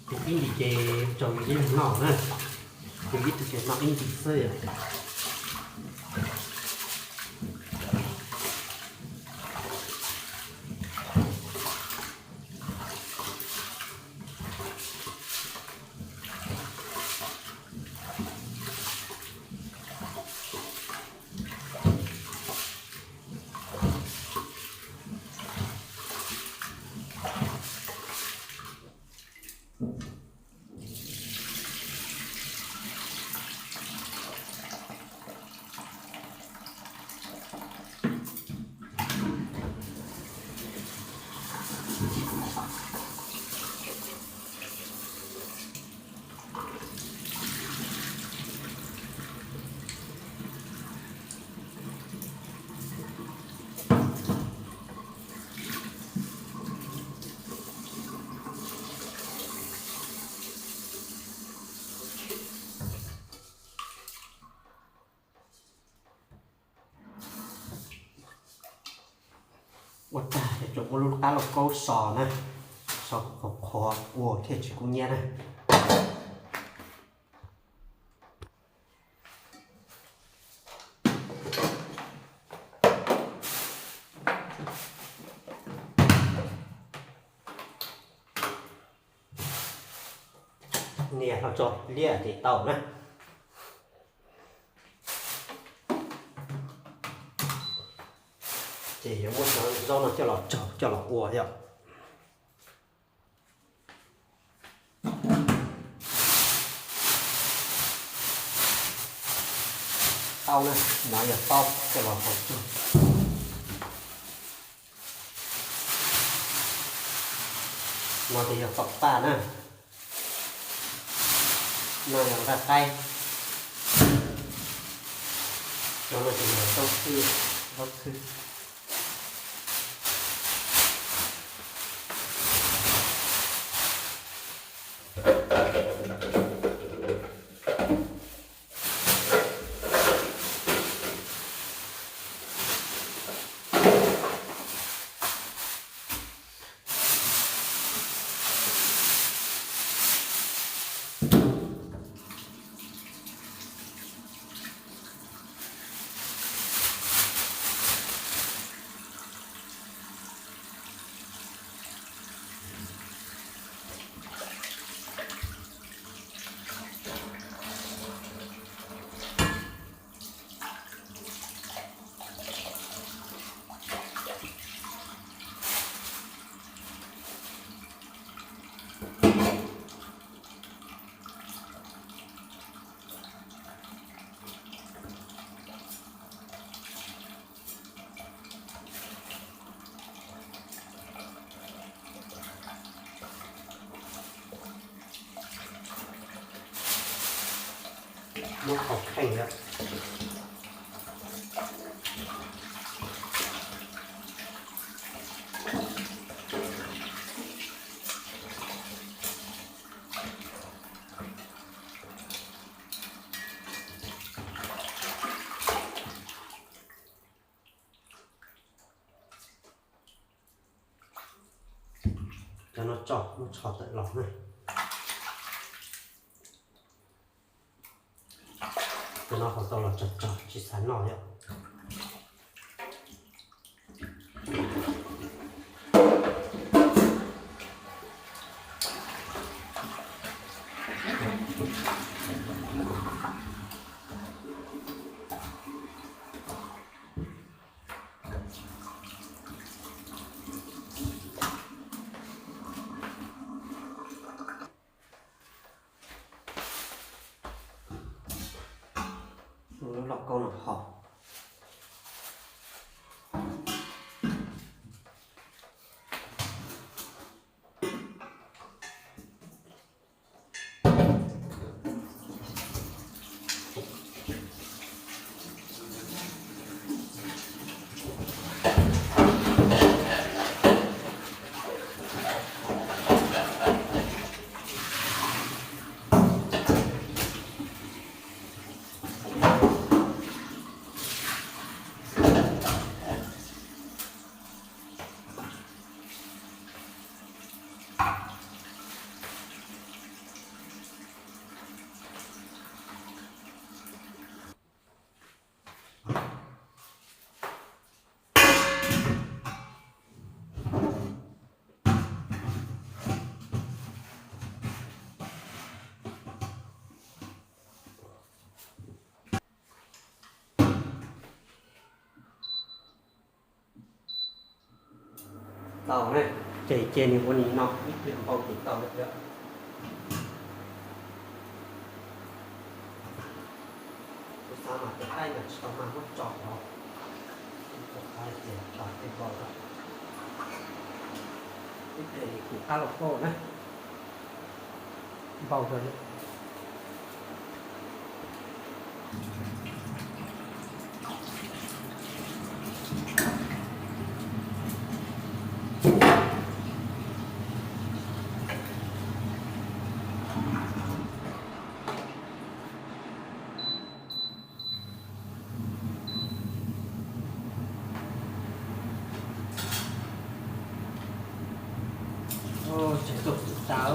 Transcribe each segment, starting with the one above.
Ces ib ntim ces tso ib leeg noj na, ces ib tug ces noj ib ntim xwb. Ua tag es tsuas muab lub qab lauj kaub so na, so kom qhuav ua thiaj tsis kub hnyiab na. Nias los tso liab ces tau na. Ces yuav muab cov zaub no coj los tsaug coj los ua thiab. Taub na, no yog taub coj los haus tsaug. No ces yog tom paj na. No yog nqaij qaib. No no ces yog zaub txhwb, zaub txhwb. Muab qhov kheej lawm. Cov no tso muab tsho tawm los na. Cov no haus tau los tsog tsog tsis xav noj thiab. Lub lauj kaub no ho. Tau na, ces cia nws ua li no ib pliag npau ces tau lawm. Kuv xav mas tus qaib mas tsis tau mag muab tso hauv, tus qaib ces tau tej npau lawm. Ib pliag kuv qab los koj na, npau rau lawm. Tseem tuaj tsis tas.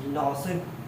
Li no xwb.